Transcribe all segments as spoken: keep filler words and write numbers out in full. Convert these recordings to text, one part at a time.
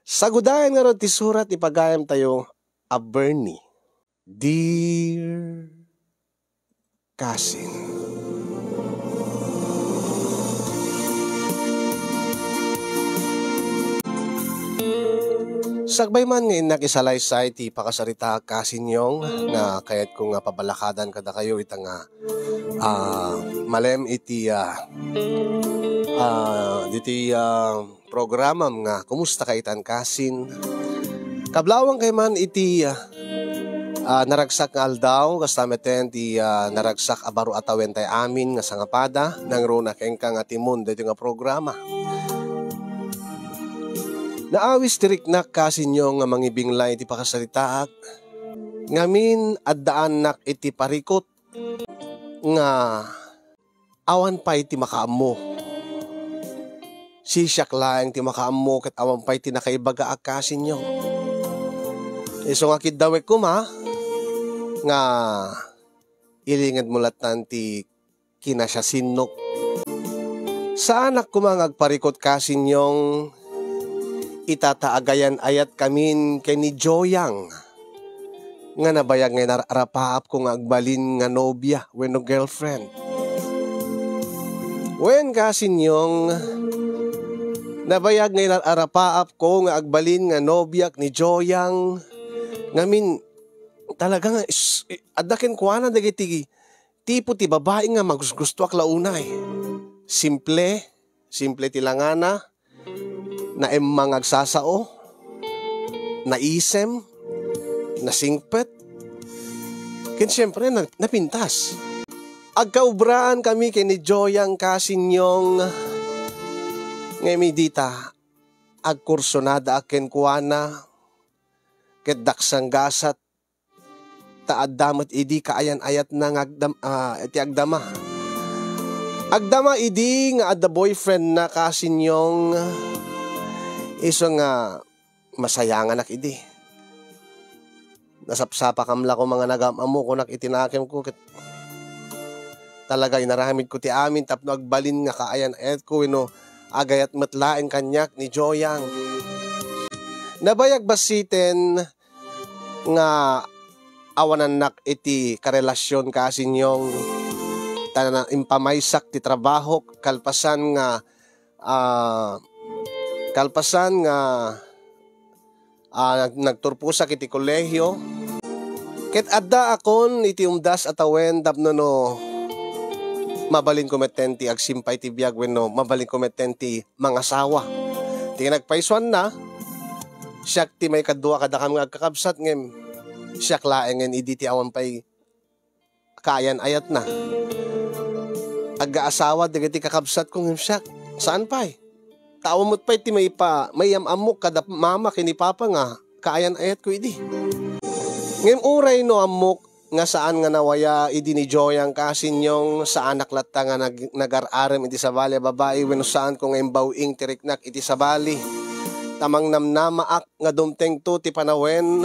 Sagudayen ngarud ti surat ipagayam tayo a Bernie. Dear Cousin. Sakbay man nga innak isalaysay ti pakasarita, Cousin Yong, nga kayatko nga pabalakadan kadakayo ita nga, ah, malem iti, ah, ah, diti, ah, programam nga Kumusta Kaitan, Cousin? Kablawang kay man iti, ah, ah, naragsak nga aldaw, kasta metten ti, ah, naragsak a baro a tawen tay amin nga sangapada, nangruna kenka nga timon daytoy nga programa. Naawis ti riknak, Cousin Yong, nga mangibinglay ti pakasaritaak, ngamin addaannak iti parikut nga awan pay ti makaammo. Sisiak laeng ti makaammo ket awan pay ti nakaibaga a, Cousin Yong. Isu nga kiddawek koma nga ilingedmo lattan ti kinasiasinnok. Saanak koma nga agparikut, Cousin Yong, ita ta agayan-ayatkamin ken ni Joyang nga nabayag nga inar-arapaapko nga agbalin nga nobia wenno girlfriend. Wen, Cousin Yong, nabayag nga inar-arapaapko nga agbalin nga nobiak ni Joyang. Ngamin, talaga nga, is-, adda kenkuana dagiti tipo ti babai nga magusgustoak la unay. Simple, simple ti langana, naemmang agsasao, naisem, nasingpet, ken siempre, na-, napintas. Agkaubraan kami ken ni Joyang, Cousin Yong, ngem idi ta agkursonada a kenkuana, ket daksanggasat ta adda met idi kaayan-ayatna nga agdam-, ah, ti agdama. Agdama idi nga adda boyfriendna, Cousin Yong, isu nga masayanganak idi. Nasapsapakam la koma nga nagam-ammo kunak iti nakemko ket talaga inaramidko ti amin tapno agbalin nga kaayan-ayatko wenno agayat met laeng kaniak ni Joyang. Nabayag bassiten nga awanannak iti karelasion, Cousin Yong, ta na-, impamaysak ti trabahok kalpasan nga, ah, kalpasan nga, ah, nag-, nagturposak iti kolehio. Ket addaakon iti umdas a tawen tapno no mabalinko metten ti agsimpay ti biag wenno mabalinko metten ti mangasawa. Ti nagpaisuanna, siak ti maikadua kadakam nga agkakabsat, ngem siak laengen idi ti awan pay kaayan-ayatna. Agaasawa dagiti kakabsatko ngem siak, saan pay. Ta awan met pay ti maipa-, maiyam-ammok kada mama ken ni papa nga kaayan-ayatko idi. Ngem uray no ammok nga saan nga nawaya idi ni Joyang, Cousin Yong, saanak latta nga nag-, nagar-arem iti sabali a babai wenno saanko nga imbaw-ing ti riknak iti sabali. Ta mangnamnamaak nga dumtengto ti panawen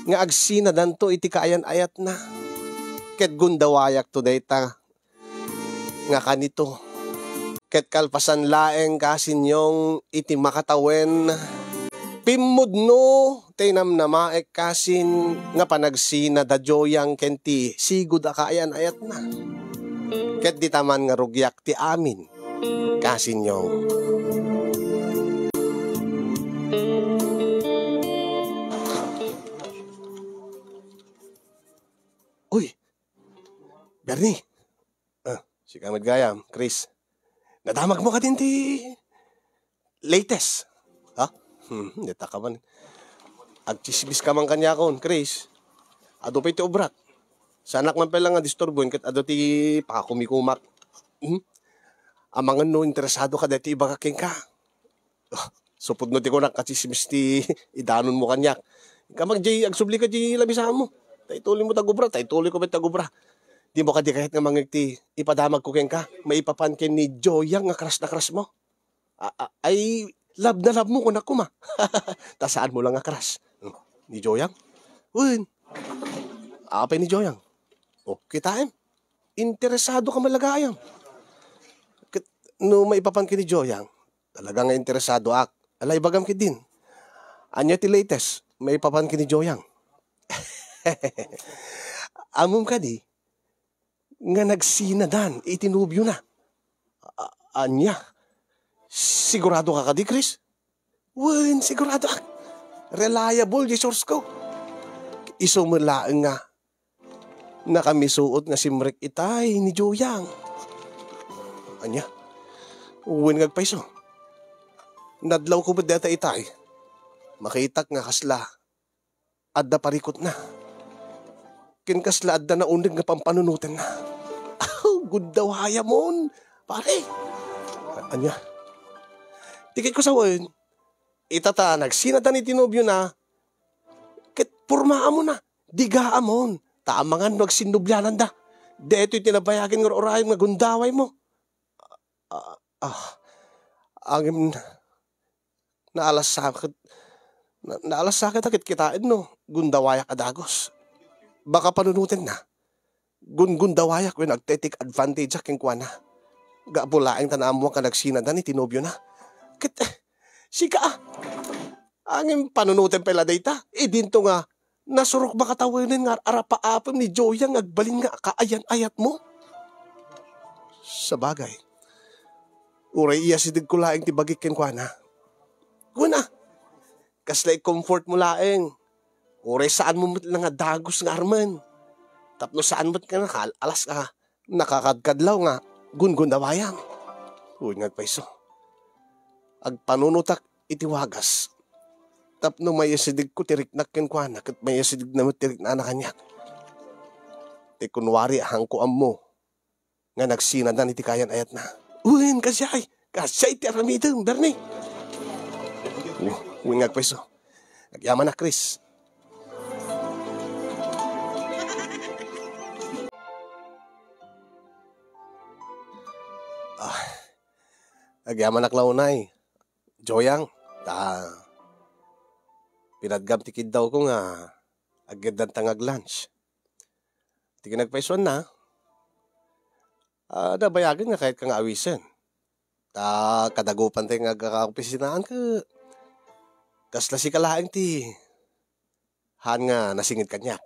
nga agsinadanto iti kaayan-ayatna. Ket gundawayakto dayta nga kanito. Ket kalpasan laeng, Cousin Yong, iti makatawen, pimmudno ti namnamaek, Cousin, nga panagsina da Joyang ken ti sigud a kaayan-ayatna. Ket dita man nga rugiak ti amin, Cousin Yong. Uy, Bernie. Ah, sika met gayam, Chris. Nadamagmo kadin ti latest. Ha? Hmm, dita ka man. Agtsismis ka man kaniakon, Chris. Adu pay ti obrak. Saanak man pay la nga disturboen ket adu ti pakakumikumak. Hmm? Amangan no interesado ka daytoy ibagak kenka. Ah, supudno ti kunak a tsismis ti idanonmo kaniak. Inka man jay agsubli ka jay lamisamo. Ta ituloymo ti agubra, ta ituloyko met ti agubra. Dimo kadi kayat nga mangngeg ti ipadamagko kenka, maipapan ken ni Joyang nga crush na crushmo? A-, a-, ay, love na lovemo kunak koma. Ta saanmo la nga crush. Hmm, ni Joyang? Wen. Apay ni Joyang? O, kitaem. Interesado ka man la gayam. Ket no maipapan ken ni Joyang, talaga nga interesadoak. Ala, ibagam ketdin. Ania ti latest maipapan ken ni Joyang? Ammom kadi nga nagsinadan iti nobiona? A-, ania? Siguradoka kadi, Chris? Wen, siguradoak. Reliable ti source ko. Isu met laeng nga nakamisuot nga simrek itay ni Joyang. Ania? Wen nga agpayso. Nadlawko met dayta itay. Makitak nga kasla adda parikutna. Ken kasla adda nauneg nga pampanunotenna. Aw, gundawayamon, pare. Ania? Tikitko sawen, ita ta nagsinadan iti nobiona, ket pormaamona, digaamon, ta amangan no agsinnobliananda. Daytoy ti nabayagen nga ur-urayon nga gundawaymo. Ah, ah, ngem naalasakit, na-, naalasakit a kitkitaen no gundawayak a dagus. Baka panunotenna. Gungundawayak wenno agte-take advantage-ak kenkuana. Gapu laeng ta naammoak nga nagsinadan iti nobiona. Ket, eh, sika, ah, ngem panunoten pay la dayta. Idinto nga nasurok baka tawen nga ar-arapaapem ni Joyang nga agbalin nga kaayan-ayatmo. Sabagay, uray iyasidegko laeng ti bagik kenkuana. Kuna, kasla i-comfort mo laeng. Uray saanmo met la nga dagus nga armen. Tapno saan met nga nakal-, alas ka, nakakadkadlaw nga gungundawayam. Wen nga agpayso. Agpanunotak iti wagas. Tapno mayasidegko ti riknak kenkuana, ket mayasidegna met ti riknana kaniak. Ti kunwari, ahanko ammo nga nagsinadan iti kayan-ayatna. Wen, kasiay, kasiay ti aramidem, Bernie. Wen nga agpayso. Agyamanak, Chris. Ah, agyamanak la unay, Joyang, ta pinadgam ti kiddawko nga aggeddanta nga ag-lunch. Ti kinagpaysuanna, ah, nabayagen nga kayatka nga awisen. Ta kadagupantay nga agkakaopisinaan ket kasla sika laeng ti haan nga nasinged kaniak.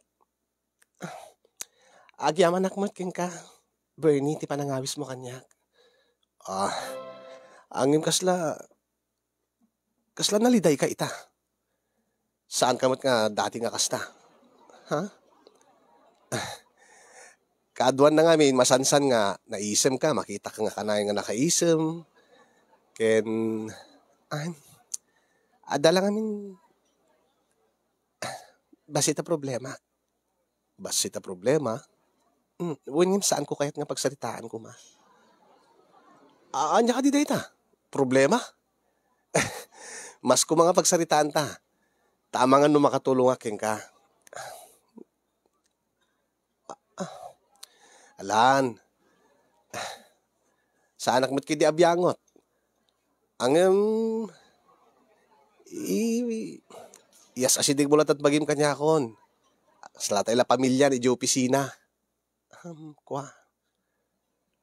Agyamanak met kenka, Bernie, ti panangawismo kaniak. Ah, ngem kasla, kasla nalidayka ita. Saanka met nga dati nga kasta. Ha? Kaaduanna ngamin, masansan nga naisemka, makitak nga kanayon nga nakaisem. Ken, ay, adda la ngamin, bassit a problema. Bassit a problema? Hmm, wen ngem saanko kayat nga pagsaritaan koma. A-, ania kadi dayta? Problema? Mas koma nga pagsaritaanta. Ta amangan no makatulongak kenka. Ah, ah. Alan. Saanak met ketdi a biangot. Ngem, i-, iyas-asidegmo latta ti bagim kaniakon. Kasla tay la pamilian idiay opisina. Ahem, kua.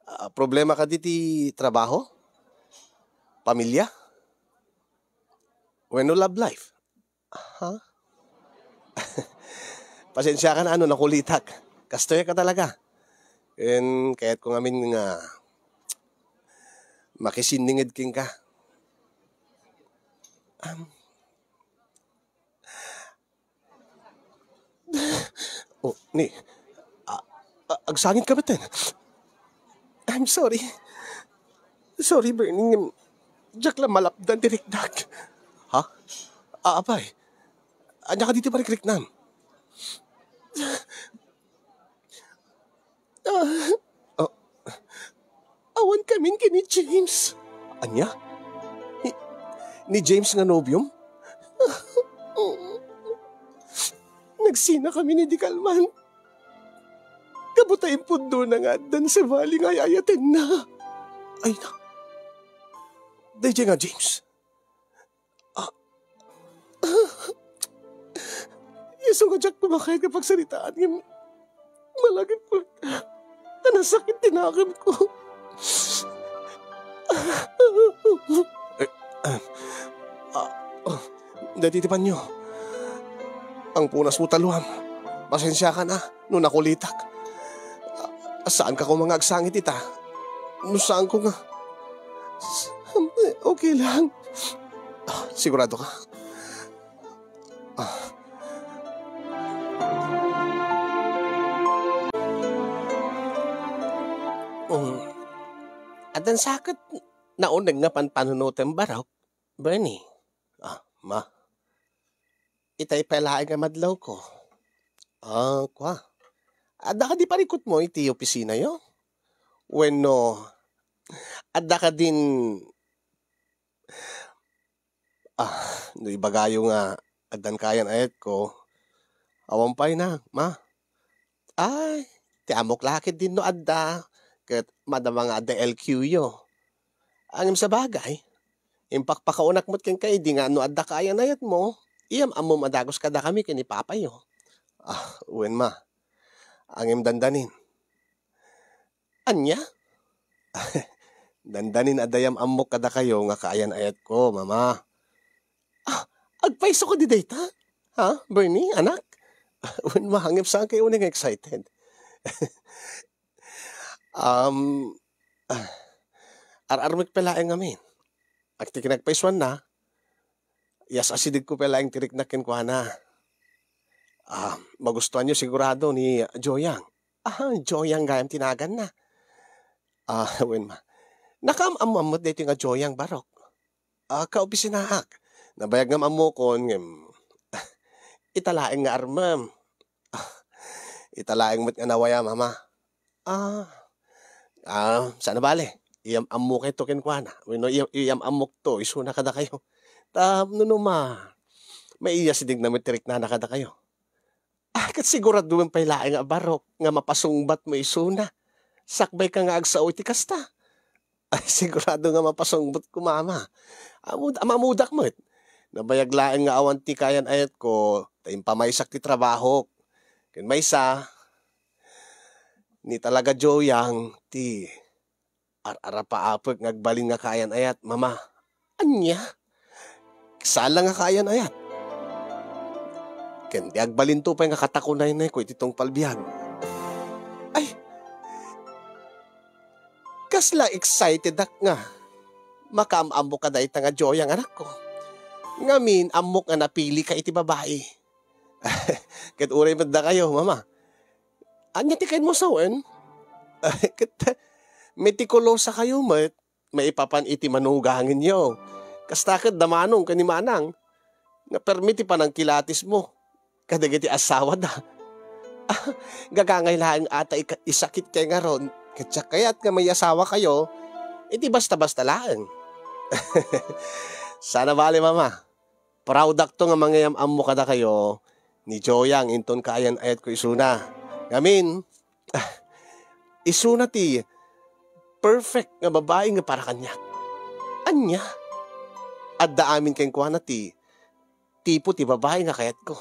Ah, problema kadi ti trabaho? Pamilia? Wenno love life? Ha? Pasensiakan a no nakulitak. Kastoy ka talaga. Ken kayatko ngamin nga makisinninged kenka. Am. Oh, ni, a-, a-, agsangit ka metten. I'm sorry. Sorry, Bernie, ngem diak la malapdan ti riknak. Ha? Ah, apay, ania kadi ti parikriknam? Ah, oh. Awan kamin ken ni James. Ania? Ni, ni James nga nobiom? Nagsina kami ni Di Kalman. Gapu ta impuddona nga addan sa bali nga ay-ayatenna. Ay na. Daydiay nga James. Ah. Isu nga diak kumakayat nga pagsaritaan ngem malagipko ta nasakit ti nakemko. Eh, ah, Ah, oh, deti ti panyo. Ang punas mo taluam. Pasensiakan a no nakulitak. Ah, saanka koma nga agsangit ita. No saanko nga. Okay lang. Ah, sigurado ka? Ah. Um, addan sa ket nauneg nga panpanunotem, Barok? Bernie. Ah, ma. Itay pay laeng a madlawko. Ah, kua. Adda kadi parikutmo iti opisinayo? Wenno, adda kadin, ah, no ibagayo nga addan kayan ayatko, awan pay na, ma. Ay, ti ammok la ketdin no adda, ket madama nga adda L Q yo. Ngem sabagay, impakpakaonak met kenka idi nga no adda kaayan-ayatmo, iyam-ammom a dagus kadakami ken ni papayo. Ah, wen, ma. Ngem dandanin. Ania? Dandanin a dayam-ammok kadakayo nga kaayan-ayatko, mama. Ah, agpayso kadi dayta? Ha, Bernie, anak? Wen, ma, ngem saan kayo nga excited? Um, ah, ar-armek pay laeng ngamin. Agti kinagpaysuanna, iyas-asidegko pay laeng ti riknak kenkuana. Ah, magustuanyo sigurado ni Joyang. Ah, Joyang gayam ti naganna. Ah, wen, ma. Nakaam-ammoan met daytoy nga Joyang, Barok. Ah, kaopisinaak. Nabayag nga ammokon, ngem, ita laeng nga armem. Ah, ita laeng met nga nawaya, mama. Ah, ah, saan a bale. Iyam-ammokayto kenkuana. Wenno, iyam, iyam-ammokto, isuna kadakayo. Tapno no ma, maiyasidegna met ti riknana kadakayo. Ah, ket siguradoem pay laeng a Barok nga mapasungbatmo isuna. Sakbayka nga agsao iti kasta. Ay, sigurado nga mapasungbatko, mama. Amud-, amamudak met. Nabayag laeng nga awan ti kayan-ayatko, ta impamaysak ti trabahok. Ken maysa, ni talaga Joyang ti ar-arapaapek nga agbalin nga kayan-ayat, mama. Ania? Saan la nga kayan-ayat. Ken ti agbalinto pay nga katakunaynayko iti tungpal biag. Ay! Kasla excited ak nga makaam-ammok kadayta nga Joyang, anakko. Ngamin, ammok nga napilika iti babai. Ket uray met dakayo, mama. Ania ti kainmo sawen? Ket metikulosakayo met maipapan iti manugangenyo. Kasta ket da Manong ken ni Manang nga permi ti panangkilatismo kadagiti asawada. Gagangay laeng a ta ika-, isakitkay ngarud, ket diak kayat nga maiasawakayo iti basta-basta laeng. Saan a bale, mama. Proudakto nga mangiyam-ammo kadakayo ni Joyang inton kaayan-ayatko isuna. Ngamin, ah, isuna ti perfect nga babai nga para kaniak. Ania? Adda amin kenkuana ti tipo ti babai nga kayatko.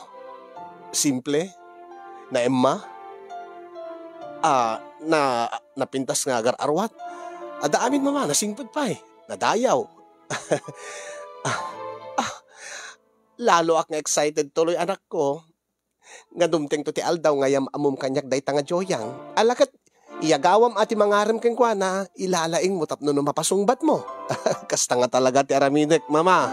Simple, naemma, ah, na, napintas nga agar-arwat. Adda amin, mama, nasingpet pay, nadayaw. Ah, ah, laloak nga excited tuloy, anakko, nga dumtengto ti aldaw nga iyam-ammom kaniak dayta nga Joyang. Ala ket, iyagawam a ti mangarem kenkuana, ilalaingmo tapno no mapasungbatmo. Kasta nga talaga ti aramidek, mama.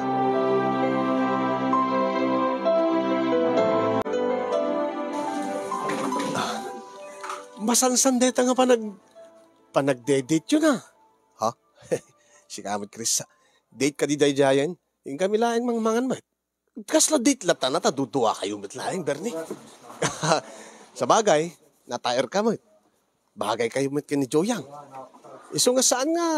Ah, masansan dayta nga panag-, panagde-date-yo na. Ha? Sika met, Chris, date kadi daydiayen? Inkami laeng mangmangan met. Kasla date latta na ta duduakayo met laeng, Bernie. Sabagay, nataerka met. Bagaykayo met ken ni Joyang. Isu nga saan nga,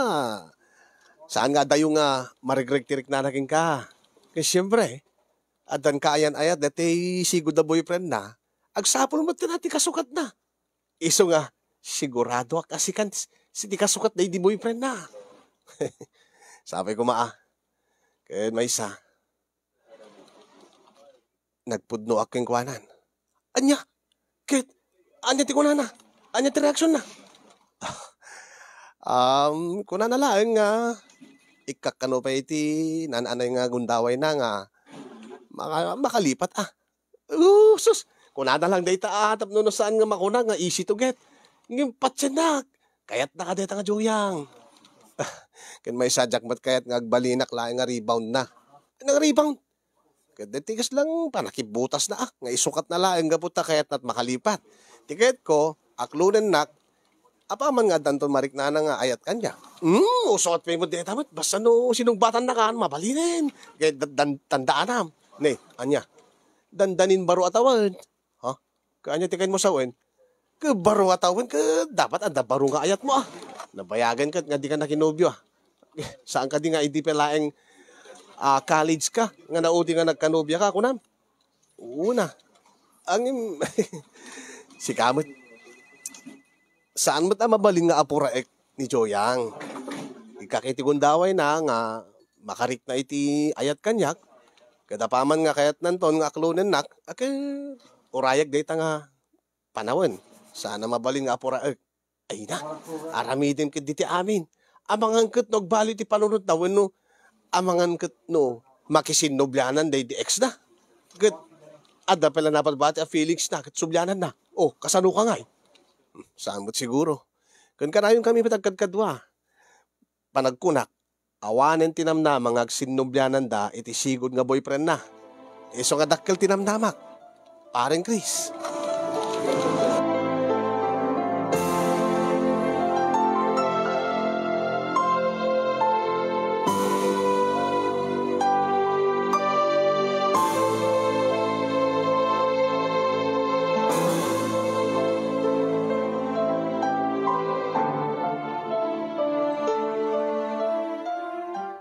saan nga adayo nga maregreg ti riknana kenka. Ket siempre, addan kaayan-ayat daytoy sigud a boyfriendna, agsapul met ken ti kasukatna. Isu nga, siguradoak a sikan ti kasukat daydi boyfriendna. Sapay koma a. Ken maysa, nagpudnoak kenkuanan. Ania? Ket, ania ti kunana? Ania ti reaksionna? Um, kunana laeng nga, Ikkak kano pay iti naan-anay nga gundawayna nga maka-, makalipat, ah. Oh, sus! Kunana lang dayta, ah, tapno no saan nga makuna nga easy to get. Ngem patiennak, kayatna ka dayta nga Joyang. Ken maysa, diak met kayat nga agbalinak laeng nga rebound na. Nang rebound? Ket daytoy kaslang panakibutasna, ah, nga isukatna laeng gapu ta kayatna makalipat. Ti kayatko, aklonennak, apaman nga addanton mariknana nga ayat kaniak. Hmm, usot pay met dayta met, basta no sinungbatannakan, mabalinen. Ket dan-, dan-, tandaanam. Ne, ania? Dandanin baro a tawen. Ha? Kaanya ti kainmo sawen? Ke baro a tawen, ke dapat adda baro nga ayatmo, ah. Nabayagen ket nga dika nakinobio, ah. Saan kadi nga idi pay laeng, ah, college ka, nga naudi nga nagkanobia ka, kunam? Una. Angim, sika met. Saan met a mabalin nga apuraek ni Joyang. Ikkak iti gundawayna nga makarikna iti ayat kaniak, ket apaman nga kayatnanton nga aklonennak, a, ket urayek dayta nga panawen. Saan a mabalin nga apuraek. Ay na, aramidem ket diti amin. Amangan ket no agbali ti panunotna wenno amangan ket no makisinnobianan daydi ex na. Ket adda pay la nabatbati a feelings na ket subliananna. Oh, kasano ka ngay? Hmm, saan met siguro. Ken kanayon kami met agkadkadua. Panagkunak, awanen ti namnama nga agsinnobiananda iti sigud nga boyfriendna. Isu nga dakkel ti namnamak, Pareng Chris.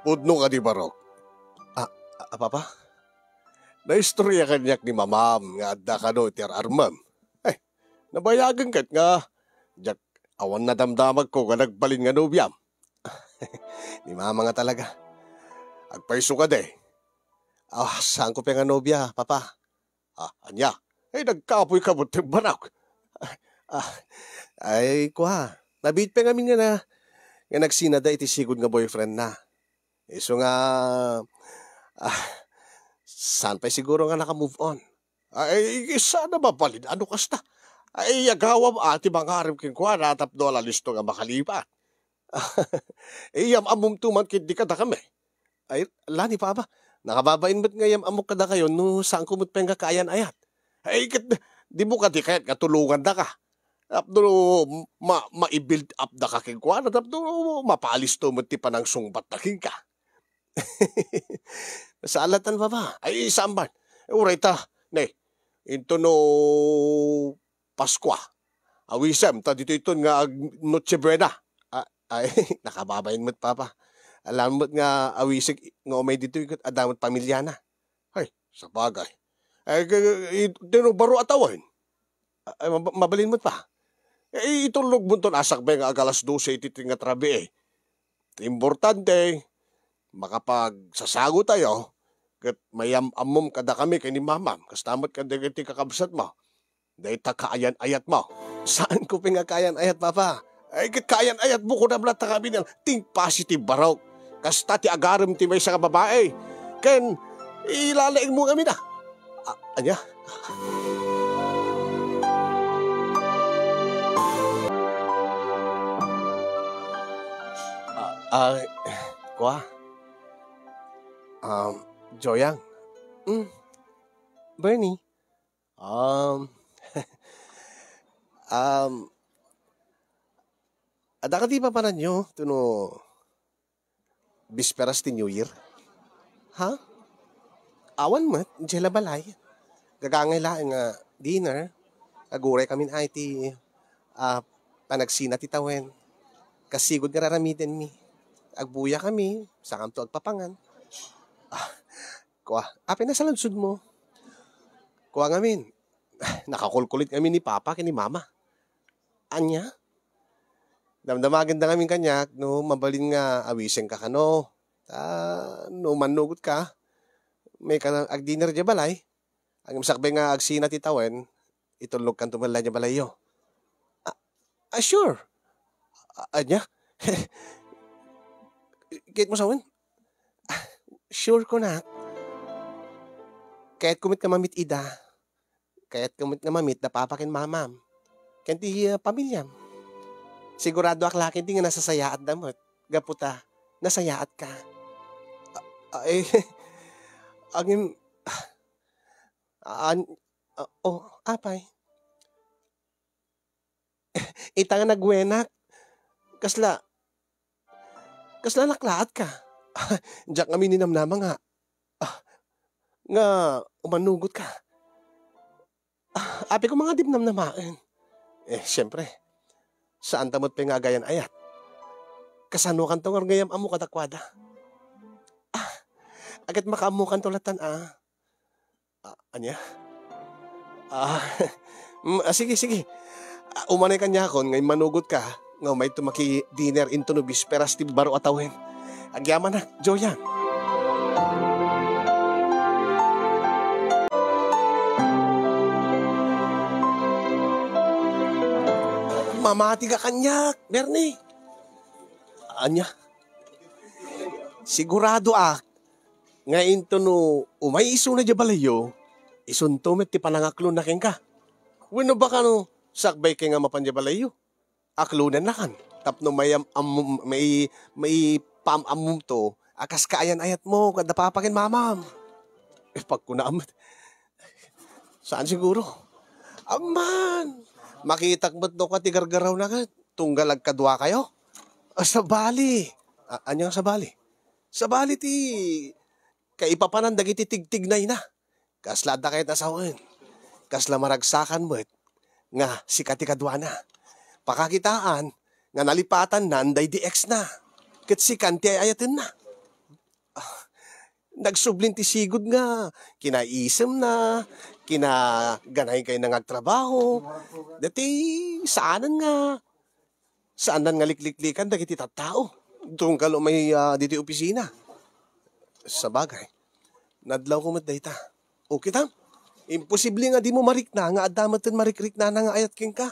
Pudno kadi, Barok? A, a, Papa? Naistorya kaniak ni Mamam nga adda kano iti ar-armem. Eh, nabayagen ket nga, diak awan nadamdamagko nga nagbalin nga nobiam. Ni Mama nga talaga. Agpayso kadi. Ah, saanko pay nga nobia, Papa? Ah, ania? Ay, nagkapoy ka met, Barok. Ah, ay, kua. Nabiit pay ngamin nga na, nga nagsinada iti sigud nga boyfriendna. Isu nga, ah, saan pay siguro nga naka-move on? Ay, saan a mabalin a no kasta? Ay, agawam a ti mangarem kenkuana tapno ala listo nga makalipat. Iyam-ammomto man ketdi kadakami. Ay, lani, Papa. Nakababain met nga iyam-ammok kadakayo no saanko met pay nga kaayan-ayat. Ay, ket dimo kadi kayat nga tulongandaka? Tapno ma-, mai-build up daka kenkuana, tapno mapalisto met ti panangsungbatna kenka. Salatan, Papa. Ay, saan man. Uray ta, ne, into no Paskua. Awisem, ta ditoy ton nga ag-, Noche Buena. A-, ay, nakababain met, Papa. Alam met nga awisek nga umay ditoy ket adda met pamilyana. Ay, sabagay. Ay, k-, k-, it-, dino baro a tawen? Ay, mab-, mabalin met, Pa. Eh, itulnog mo ton a sakbay nga ag-alas dose iti, iti nga trabi, eh. Importante, makapagsasago tayo, ket mayam-ammom kadakami ken ni Mamam, kasta met kadagiti kakabsatmo. Dayta kaayan-ayatmo. Saanko pay nga kaayan-ayat, Papa? Ay, ket kaayan-ayatmo, kunam latta nga amin, think positive, Barok. Kasta ti agarem ti maysa nga babae. Ken, ilalaingmo ngamin a. A-, ania? A-, ay, kua? Um, Joyang. Mm. Bernie. Um, um, adda kadi papananyo, tuno bisperas ti New Year? Ha? Awan met, idiay la balay. Gagangay laeng nga dinner. Aguray kamin ay ti, ah, panagsina ti tawen. Kasigud nga raramidenmi. Agbuya kami, sakamto agpapangan. Ah, kua, apay nasaludsodmo? Kua ngamin, nakakulkulit ngamin ni Papa ken ni Mama. Ania? Damdamagenda ngamin kaniak no mabalin nga awisenka kano. Ta no mannugotka, mayka agdinner idiay balay. Ngem sakbay nga agsina ti tawen, itulnogkanto met la idiay balayyo. Ah, ah, sure. A-, ania? Kayatmo sawen? Sure ko, nak. Kayatko met nga mamit-ida. Kayatko met nga mamit da papa ken mamam. Ken ti, ah, pamilyam. Siguradoak la ketdi nga nasasayaatda met. Gapu ta, nasayaatka. A-, ay, angin, an-, a-, oh, apay. Ita nga nagwenak. Kasla, kasla naklaatka. Diak ngamin ninamnama nga, ah, nga umanugotka. Ah, apay koma nga di namnamaen. Eh, siempre, saanta met pay nga agayan-ayat. Kasanokanto nga gayyem-ammo kadakuada? Ah, ket makaammokanto latan, ah. Ah, ania? Ah, mm, ah, sige, sige. Ah, umanay kaniakon nga immanugotka nga umayto maki-dinner intono bisperas ti baro a tawen. Agyamanak, Joya. Mamati ka kaniak, Bernie. Ania? Siguradoak nga intono umay isuna diay balayyo, isunto met ti panangaklonna kenka. Wenno baka no, sakbay kay nga mapan diay balayyo, aklonennakan. Tapno mayam-, am-, mai-, maipaam-ammomto a kas kaayan-ayatmo kada papa ken mamam. Eh, pagkunam met. Saan siguro? Amman! Makitak met no ka ti gargarawna ket tunggal agkaduakayo. Ah, sabali. A-, ania nga sabali? Sabali ti kaipapanan dagiti tigtignayna. Kasla adda kayat a sawen. Kasla maragsakan met nga sika ti kaduana. Pakakitaan nga nalipatanna daydi ex-na. Ket sikan ti ay-ayatenna. Ah, nagsublin ti sigud nga kinaisemna, kinaganay kayna nga agtrabaho. Dati saanen nga saanen nga likliklikan dagiti tattao. Tunggal umay, ah, ditoy opisina. Sabagay, nadlawko met dayta. O kitam, imposible nga dimo marikna nga adda met ti marikriknana nga ayat kenka,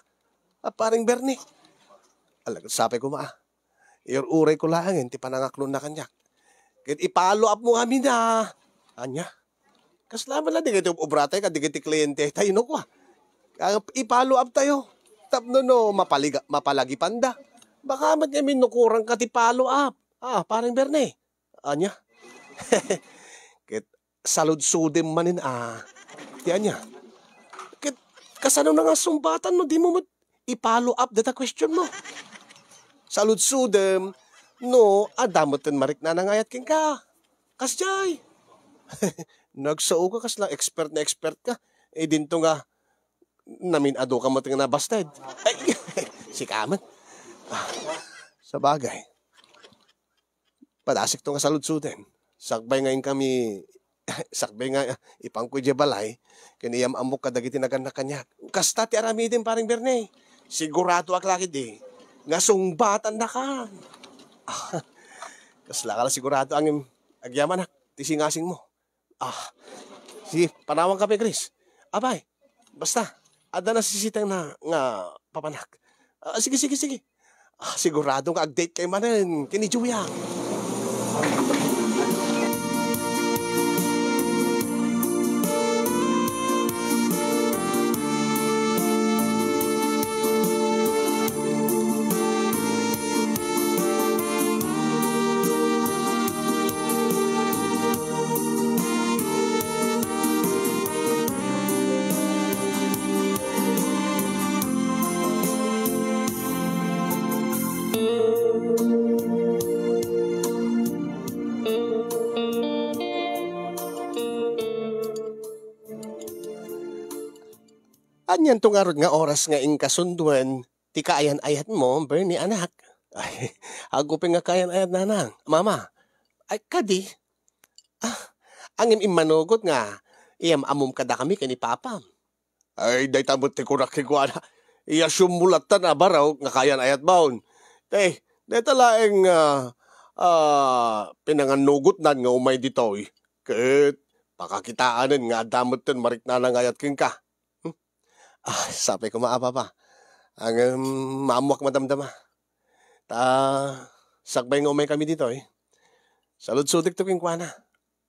a paring Bernie. Ala, sapay koma, ah. Iur-urayko laengen ti panangaklonna kaniak. Ket i-follow up mo amin a. Ania? Kasla man la dagiti ob-obratay kadagiti klientetayo, no, kua? Ah, i-follow up tayo. Tapno no mapaliga-, mapalagipanda. Baka met ngamin no kurang ka ti follow up. Ah, paring Bernie. Ania? Ket saludsodem manen a. Ti ania? Ket kasano na nga sungbatan no dimo met i-follow up data question mo? Saludsodem no adda met ti mariknana nga ayat kenka. Kasdiay. Nagsao ka kasla expert na expert ka. Eh, dinto nga namin-adu ka met nga nabasted. Ay, sika met. Ah, sabagay. Padasikto nga saludsodem. Sakbay nga inkami, sakbay nga ipanko idiay balay, ken iyam-ammok kadagiti nagannak kaniak. Kasta ti aramidem, paring Bernie. Siguradoak la ketdi nga sungbatannakan. Kasla ka la sigurado, ngem agyamanak ti singasingmo. Ah, sige, panawanka pay, Chris. Apay, basta, adda nasisiteng na nga papanak. Ah, sige, sige, sige. Ah, sigurado nga ag-date kay manen ken ni Juya. Anianto ngarud nga oras nga inkasunduen ti kaayan-ayatmo, Bernie, anak? Ay, agupeng nga kaayan-ayat, nanang. Mama, ay, kadi? Ah, ngem immanugot nga iyam-ammom kadakami ken ni papam. Ay, dayta met ti kunak kenkuana. Iyasiummo lattan a baro nga kaayan-ayat baon. Te, dayta laeng, ah, ah, pinangannugotnan nga umay ditoy. Ket pakakitaanen nga adda metten mariknana nga ayat kenka. Hmm? Ah, sapay koma a, Papa. Ngem, maammoak madamdama. Ta, sakbay nga umaykami ditoy, saludsodekto kenkuana.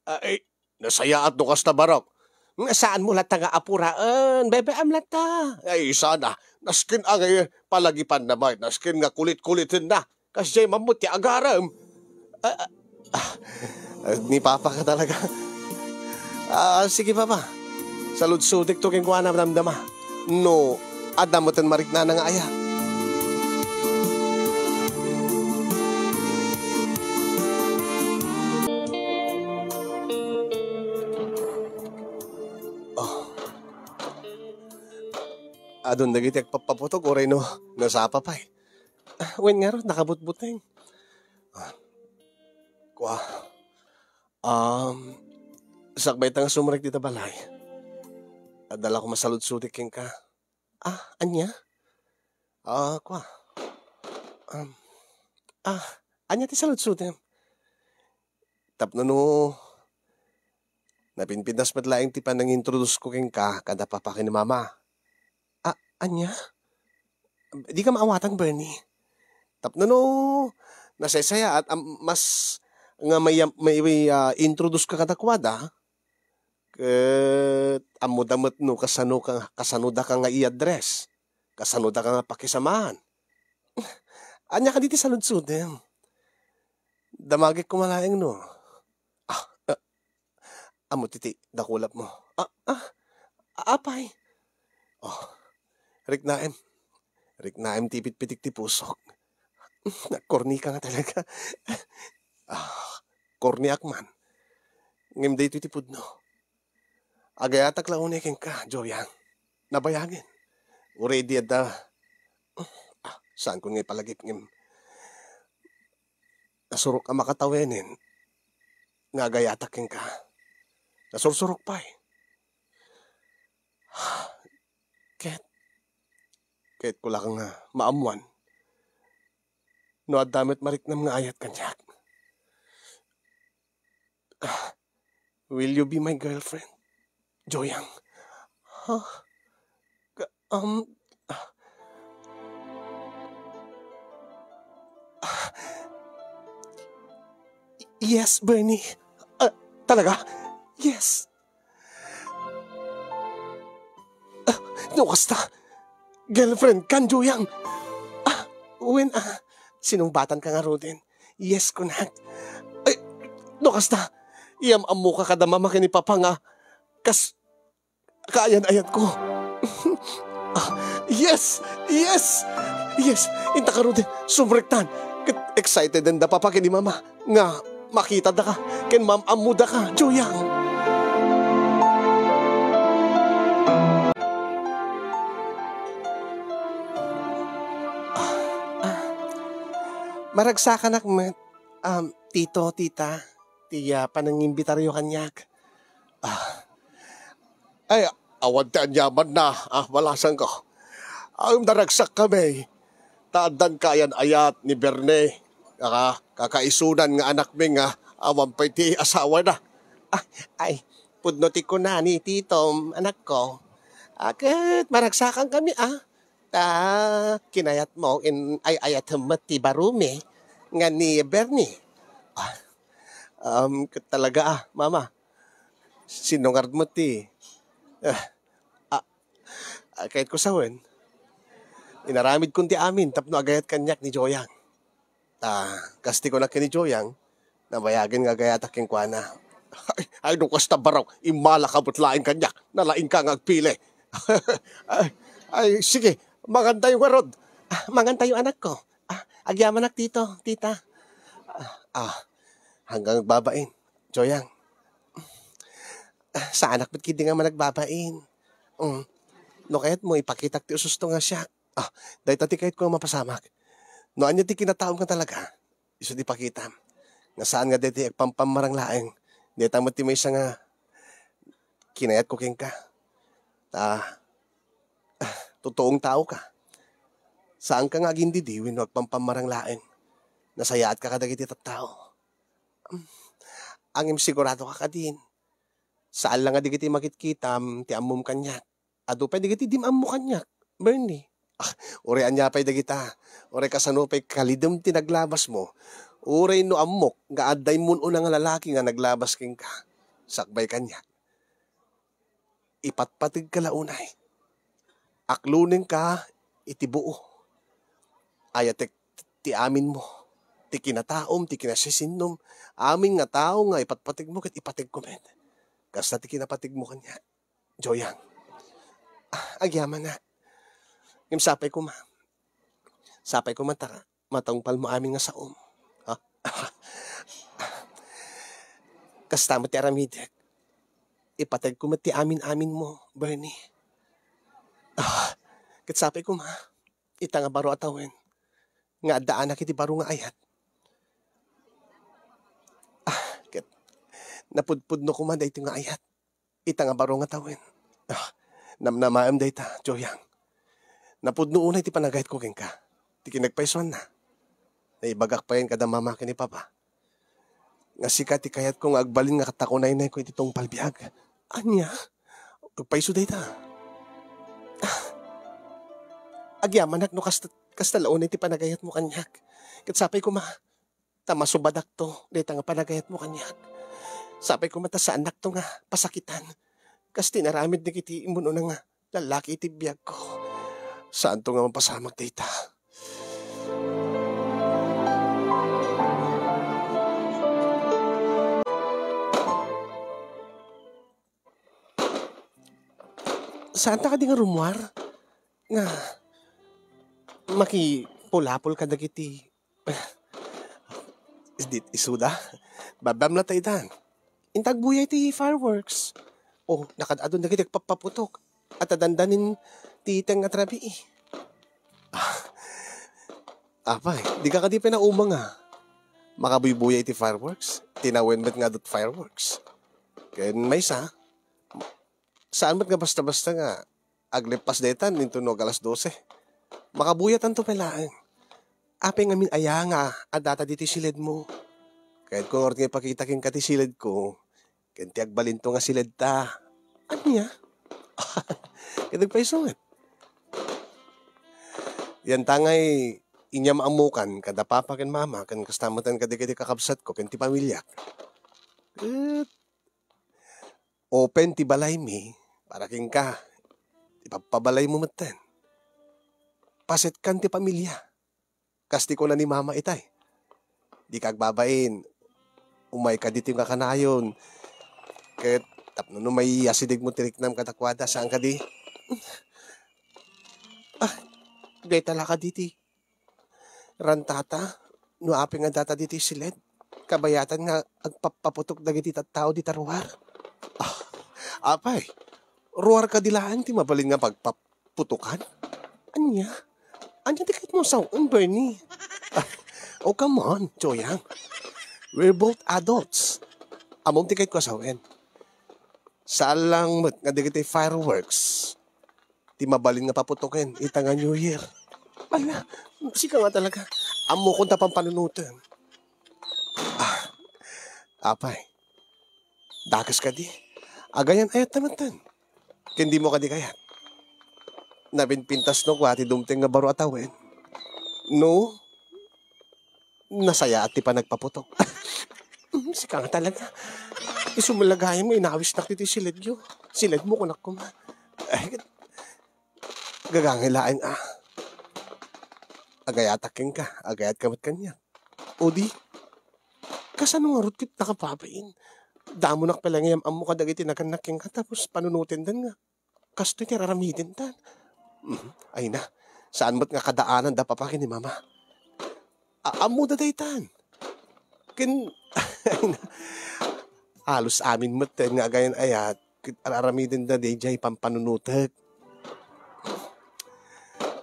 Ay, nasayaat no kasta, Barok. Nga saanmo latta nga apuraen, bebeam latta. Ay, sana. Nasken a nga palagipanna met, nasken nga kulit-kulitenna. Kasdiay mammo ti agarem. Ah, ah, ah, ni Papa ka talaga. Ah, sige, Papa. Saludsodek to kenkuana, damdama. No, adda metten mariknana nga ayat. Oh. Adun dagiti agpapaputog, uray no, nasapa pay. Ah, wen ngarud, nakabutbuteng. Ah, kua. Um, sakbay ta nga sumrek dita balay, adda la koma saludsodek kenka. Ah, ania? Ah, kua. Um, ah, ania ti saludsodem? Tapno no, napinpintas met laeng ti panangintrodusko kenka kada papa ken mama. Ah, ania? Dika maawatan, Bernie. Tapno no, nasaysayaat, am-, mas nga may, may, ah, introduce ka kadakuada, ket ammoda met no kasano ka, kasano da ka nga i-address, kasano da ka nga pakisamaan. Ania kadi ti saludsodem? Damagek koma laeng no. Ah, ah, ammo ti, ti dakulapmo. Ah, ah, apay? Oh, riknaem. Riknaem ti pitpitik ti pusok. Nagkorni ka nga talaga. Ah, korniak man. Ngem daytoy ti pudno. Agayatak la unay kenka, Joyang. Nabayagen. Uray idi adda, ah, saanko nga ipalagip ngem nasurok a makatawenen nga agayatak kenka. Nasursurok pay. Ket, ket kula ka nga maammuan no adda met mariknam nga ayat kaniak. Ah, will you be my girlfriend, Joyang? Huh? Ka-, um, ah, ah, yes, Bernie. Ah, talaga? Yes. Ah, no kasta, girlfriend kan, Joyang. Ah, wen, ah, sinungbatanka ngaruden. Yes, kunak. Ay, no kasta, iyam-ammoka kada mama ken ni papa nga kas kaayan-ayatko. Ah, yes! Yes! Yes! Inta ngaruden, sumrektan. Ket excited da papa ken ni mama nga makitada ka ken maam-ammoda ka, Joyang. Ah, ah. Maragsakanak met, um, tito, tita, ti, ah, panangimbitaryo kaniak. Ah. Ay, awan ti aniamanna, ah, balasangko. Ay, naragsakkami. Ta addan kaayan-ayat ni Berne, kaka-, kakaisunan nga anakmi nga awan pay ti asawana. Ah, ay, pudno ti kuna ni titom, anakko. Ah, ket maragsakankami, ah. Ta kinayatmo, in-ay-ayatem met ti barumi nga ni Bernie. Ah, um, ket talaga, ah, mama. Sinungad met ti, ah, ah, ah, kayatko sawen. Inaramidkon ti amin tapno agayat kaniak ni Joyang. Ta, kas ti kunak ken ni Joyang, nabayagen nga agayatak kenkuana. Ay, ay, no kasta, Barok, immalaka met laeng kaniak, nalaingka nga agpili. Ay, ay, sige, mangantayo ngarud. Ah, mangantayo, anakko. Ah, agyamanak, tito, tita. Ah, ah, hanggang agbabain, Joyang. Ah, saanak met ketdi nga managbabain. Mm. No kayatmo, ipakitak ti ususto nga siak. Ah, dayta ti kayatko nga mapasamak. No ania ti kinataom nga talaga, isu ti ipakitam. Nga saan nga dayta agpampammarang laeng, dayta met ti maysa nga kinayatko kenka. Ta, ah, totoong tao ka. Saanka nga agindidiwi no agpampammarang laeng. Nasayaatka kadagiti tattao. Ngem sigurado ka kadin, saan la nga dagiti makitkitam ti ammom kaniak. Adu pay dagiti dim-ammo kaniak, Bernie. Ah, uray ania pay dagita, uray kasano pay kalidem ti naglabasmo, uray no ammok nga adda immun-una nga lalaki nga naglabas kenka. sakbay kaniak. Ipatpategka la unay. Aklonenka iti buo. Ayatek ti aminmo, ti kinataom, ti kinasisinnom, amin nga tao nga ipatpategmo ket ipategko met. Kasta ti kinapategmo kaniak, Joyang. Ah, agyamanak. Ngem sapay koma. Sapay koma ta matungpalmo amin nga saom. Ha? Kasta met ti aramidek. Ipategko met ti amin-aminmo, Bernie. Ah, ket sapay koma, ita nga baro a tawen, nga addaanak iti baro nga ayat. Ah, ket napudpudno koma daytoy nga ayat. Ita nga baro nga tawen. Ah, namnamaem dayta, Joyang. Napudno unay ti panagayatko kenka. Ti kinagpaysuanna. Naibagak payen kada mama ken ni papa. Nga sika ti kayatko nga agbalin nga takunaynayko iti tungpal biag. Ania? Agpayso dayta. Ah, agyamanak no kasta, kasta la unay ti panagayatmo kaniak. Ket sapay koma, ta masubadakto dayta nga panagayatmo kaniak. Sapay koma ta saannakto nga pasakitan. Kas ti inaramid dagiti immun-una nga lallaki iti biagko. Saanto nga mapasamak dayta. Saanta kadi nga rummuar nga makipulapol kadagiti Isdit isuda. Babam la ta itan. Inta agbuyay ti fireworks. O, nakad-adun dagiti agpappaputok. At adandanin ti teng nga trabii. Ah, apay, di ka kadi pinauma nga makabuybuyay ti fireworks? Tinawen met nga adut fireworks. Ken maysa, saan met nga basta-basta nga aglepas daytan inton no ag alas dose. Makabuyatanto pay laeng. Apay ngamin aya nga addata ditoy siledmo? Kayatko ngarud nga ipakita kenka ti siledko, ken ti agbalinto nga siledta. Ania? Ket agpayso met. Yanta ngay inyam-ammokan kada papa ken mama ken kasta metten kadagiti kakabsatko ken ti pamiliak. Ket open ti balaymi para kenka. Ipabpabalaymo metten. Pasetkan ti pamilia. Kas ti kuna ni mama itay. Dika agbabain. Umayka ditoy nga kanayon. Ket tapno no maiasidegmo ti riknam kadakuada, saan kadi? Ah, dayta la kadi ti rantata, no apay nga addata ditoy siled, kabayatan nga agpappaputok dagiti tattao dita ruar. Ah, apay, ruar kadi laeng ti mabalin nga pagpapputokan? Ania? Ania ti kayatmo a sawen, Bernie? Oh, come on, Joyang. We're both adults. Ammom ti kayatko a sawen. Saan lang met nga dagiti fireworks ti mabalin nga paputoken ita nga New Year. Ala, sika nga talaga. Ammokon ta pampanunoten. Ah, apay, dakes kadi. Agayan-ayat ta metten. Ken dimo kadi kayat? Napinpintasno kua ti dumteng nga baro a tawen. No, nasayaat ti panagpaputok. Mm, sika nga talaga. Isu met la gayam nga inawisnak ditoy siledyo. Siledmo, kunak koma. Ay, gagangay laeng a. Agayatak kenka, agayatka met kaniak. O di, kasano ngarud ket nakababain? Damonak pay la nga iyam-ammo kadagiti nagannak kenka tapos panunotendan nga kastoy ti ar-aramidenda. Mhm. Ay na, saan met nga kadaanan da papa ken ni mama. A-, ammoda daytan. Ken, ay na, halos amin met nga agayan-ayat, ket ar-aramidenda daydiay pampanunotek.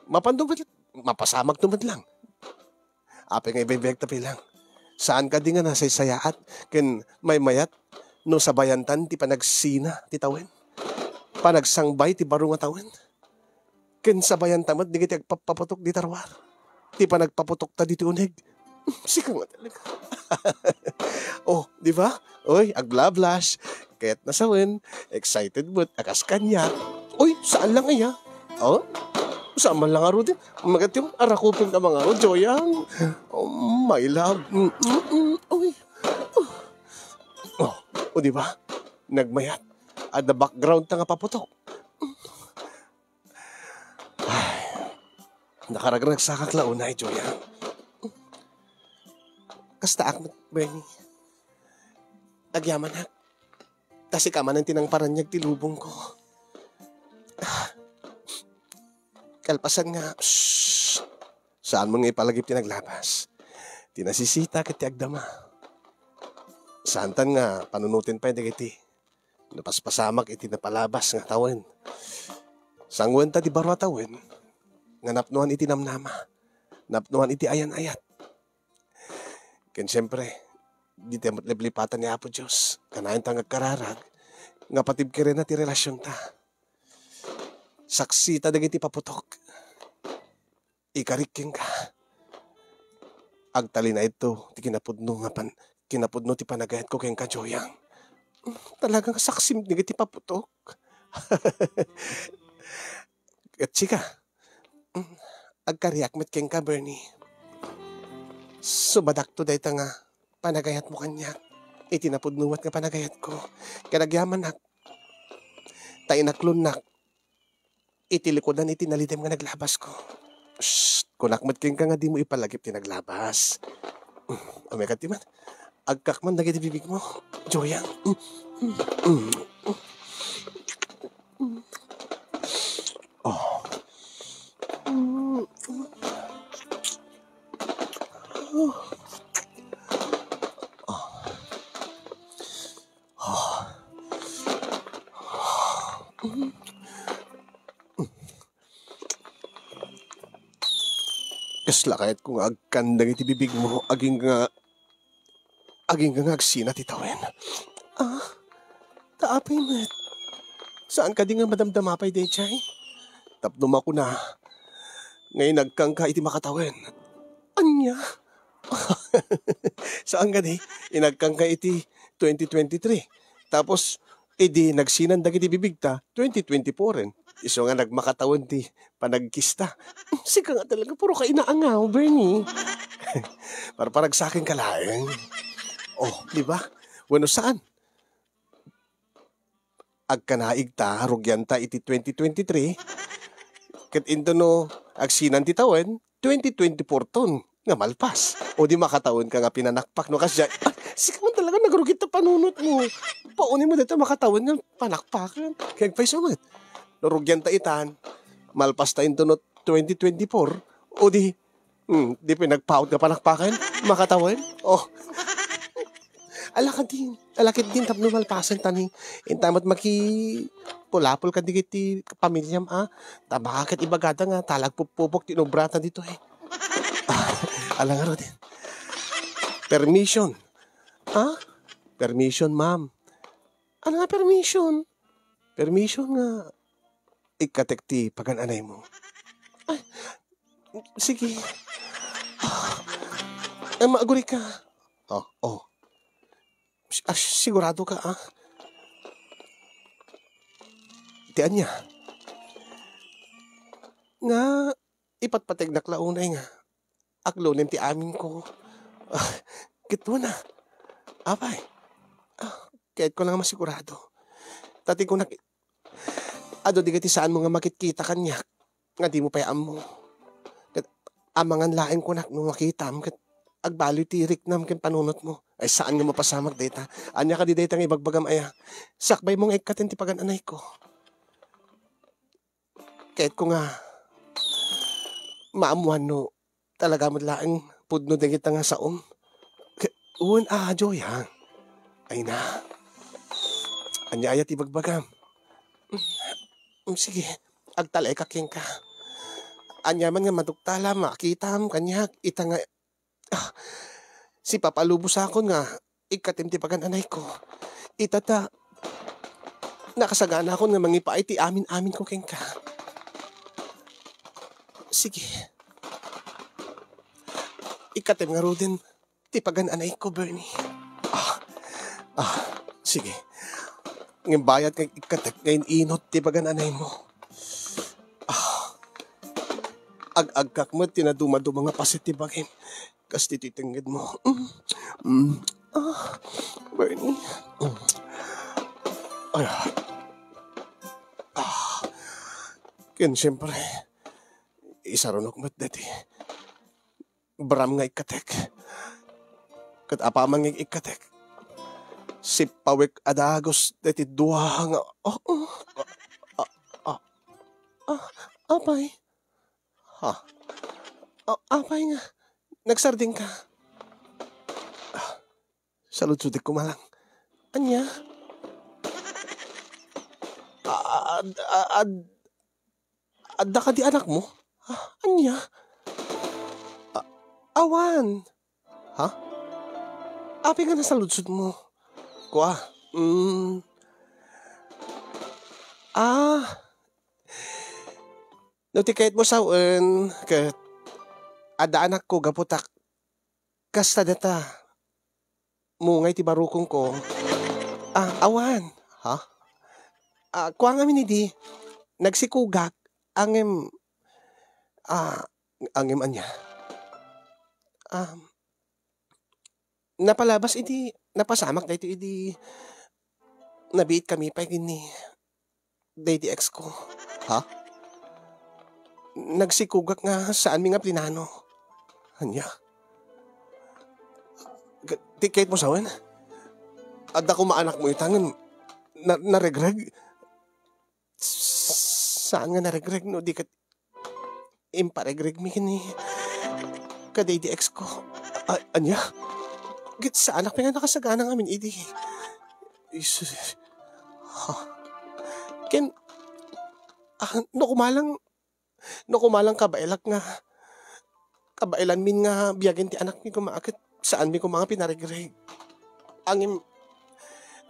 Mapanto met, mapasamagto met lang. Apay nga ibagbaga ta pay lang. Saan kadi nga nasaysayaat ken maymayat no sabayantan ti panagsina ti tawen? Panagsangbay ti baro nga tawen? Ken sabayanta met dagiti agpappaputok dita ruar. Ti panagpaputokta ditoy uneg. Sika nga talaga. Oh, di ba? Oy, agblush. Kayatna sawen, excited met a kas kaniak. Oy, saan lang aya? Oh? Saan man lang ngarud? Magat yung arakupen ka mga ngarud, Joyang. Oh, my love. Mm, mm, mm. Oy. Oh. Oh, o di ba? nagmayat. Adda background ta nga paputok. Ay, nakaragragsakak la unay, Joya. Kastaak met, Bernie. Agyamanak. Ta sika manen ti nangparaniag ti lubongko. Kalpasan nga, shh, saanmo nga ipalagip ti naglabas. Ti nasisita ket ti agdama. Saantan nga panunoten pay dagiti napaspasamak iti napalabas nga tawen. Sanguenta ti baro a tawen nga napnoan iti namnama, napnoan iti ayan-ayat. Ken siempre, dita met liplipatan ni Apo Dios, kanayon ta nga agkararag, nga patibkerenna ti relasionta. Saksita dagiti paputok. Ikarik kenka. Agtalinaedto ti kinapudno nga pan-, kinapudno ti panagayatko kenka, Joyang. Talaga nga saksim dagiti paputok. Ket sika, agkariak met kenka, Bernie. Sumadakto dayta nga panagayatmo kaniak iti napudno met nga panagayatko. Ket agyamanak, ta inaklonnak iti likudan iti nalidem nga naglabasko. Shh! Kunak met kenka nga dimo ipalagip ti naglabas. Umay kadi man. Agkak man dagiti bibigmo. Joyang. Oh. Kasla kayatko nga agkan dagiti bibigmo, agingga, agingga nga agsina ti tawen. Ah, ta apay met? Saan kadi nga madamdama pay daydiay? Tapno makuna nga inagkanka iti makatawen. Ania? Saan kadi? Inagkanka iti twenty twenty-three. Tapos, idi nagsinan dagiti bibigta, twenty twenty-four-en. Isu nga nagmakatawen ti panagkista. Sika nga talaga, puro ka inaangaw, Bernie. Parparagsakenka laeng. Oh, di ba? Wenno saan? Agkanaig ta, rugian ta iti twenty twenty-three. Ket into no agsinan ti tawen, twenty twenty-four ton nga malpas. O di makatawen ka nga pinanakpak no kasdiay. Ah, sika man talaga nagrugi ta panunot mo. Pauni mo dayta makatawen nga panakpakan. Kaya pay sumat. No rugian ta itan, malpas ta into no twenty twenty-four, o di, hmm, di pinagpaut nga panakpakan, makatawen. Oh. Ala ka din. Ala ket din tapno malpasen ta ni inta met makipulapol kadagiti pamiliam, a. Ta baka ket ibagada nga talagpupupok ti inubrata ditoy. Ala ngaruden. Permission. A? Permission, ma'am. Ano nga permission? Permission nga ikkatek ti pagan-anaymo. Ay, sige. Ay, maaguri ka. Oh, oh. Si-, ah, sigurado ka, ah? Ti ania? Nga, ipatpategnak la unay nga aglunem ti aminko. Ah, ket wen a. Apay. Ah, kayatko la nga masigurado. Ta ti kunak, adu dagiti saanmo nga makitkita kaniak nga dimo pay ammo. Ket amangan laeng kunak no makitam ket agbaliw ti riknam ken panunotmo. Ay, saan nga mapasamak dayta? Ania kadi dayta nga ibagbagam aya? Sakbaymo nga ikkaten ti pagan-anayko. Kayatko nga maammoan no talaga met laeng pudno dagita nga saom. Ke-, wen a, Joy, ha? Ay na. Ania aya ti bagbagam? Mm, sige, agtaleka kenka. Ania man nga maduktalam, makitam, kaniak, ita nga, ah, sipapalubosakon nga ikkatem ti pagan-anayko. Ita ta, nakasaganakon nga mangipaay ti amin-aminko kenka. Sige. Ikkatem ngaruden ti pagan-anayko, Bernie. Ah, ah, sige. Ngem bayat nga ikkatek nga in-inut ti pagan-anaymo. Ah, ag-agkak met ti naduma-duma nga paset ti bagim. Kas ti titengngedmo. Mm. Mm. Ah, Bernie. Mm. Ay, ah. Ah. Ken siempre, isarunok met deti bram nga ikkatek. Ket apaman nga ikkatek, sippawek a dagus deti dua nga, oh, oh, ah, ah, ah, ah, apay? Ha? Ah, apay nga nagsarding ka? Ah, saludsodek koma lang. Ania? Ah, ad-, ah, ad-, adda kadi anakmo? Ah, ania? Ah, awan. Ha? Apay nga nasaludsodmo? Kua, mm, ah, no ti kayatmo sawen, ket adda anakko gapu ta kasta data, mungay ti barukongko. Ah, awan. Ha? Ah, kua ngamin idi, nagsikugak, ngem, ah, ngem ania? Ah, napalabas idi, napasamak daytoy idi nabiit kami pay ken ni daydi ex ko. Ha? Nagsikugak nga saanmi nga plinano. Ania? Ga-, ti kayatmo sawen? Adda koma anakmo ita ngem na-, naregreg? Saan nga naregreg no di ket imparegregmi ken ni kadaydi ex ko. A-, ania? Ket saanak pay nga nakasagana ngamin idi. Isus. Ha? Ken, ah, no kumalang, no kumalang kabaelak nga, kabaelanmin nga biagen ti anakmi koma ket saanmi koma nga pinaregreg. Ngem,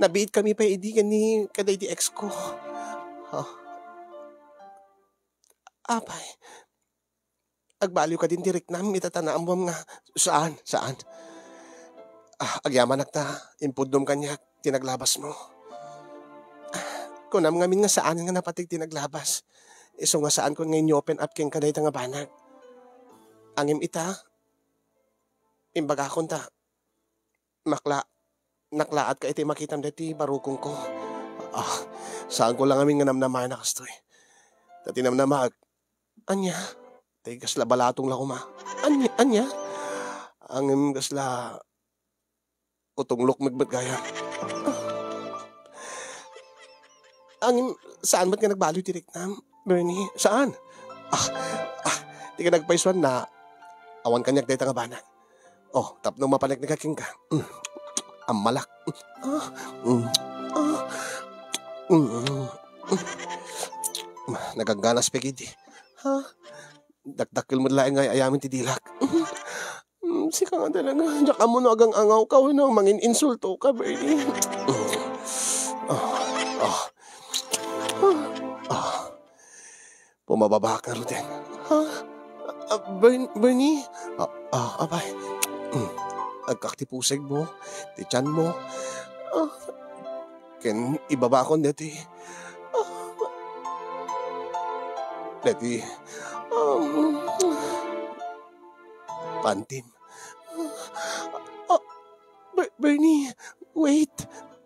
nabiit kami pay idi ken ni kadaydi ex ko. Ha? Apay, agbaliw kadin ti riknam ita ta naammuam nga saan, saan. Ah, agyamanak ta impuddom kaniak ti naglabasmo. Ah, kunam ngamin nga saan nga napateg ti naglabas. Isu nga saankon nga inyo-open up kenka dayta nga banag. Ngem ita, imbagakon ta, makla-, naklaatka iti makitam daytoy barukongko. Ah, saanko la ngamin nga namnamaen a kastoy. Ta ti namnamaek, ania? Ti kasla balatong la koma. Ania, ania? Ngem kasla utunglok met gayam. Ah. Ngem saan met nga nagbaliw ti riknam, Bernie? Saan? Ah, ah, ti ka nagpaisuan na awan kaniak dayta nga banag. Oh, tapno mapaneknekak kenka. Mm. Ammalak. Ah, mm. Ah, mm. Nagagana spaghetti. Ha? Dakdakkel met laeng nga ay-ayamen ti dilak. Mm, sika nga talaga. Diak ammo no agang-angawka wenno mangin-insultoka, Bernie. Ah, ah, ah. Pumababaak ngaruden. Ha? Ah, Bern-, Bernie? Ah, ah, apay. Mm. Agkak ti pusegmo, ti tianmo. Ah, ken ibabakon deti. Ah, deti. Um, pantim. Ah, Ber-, Bernie, wait.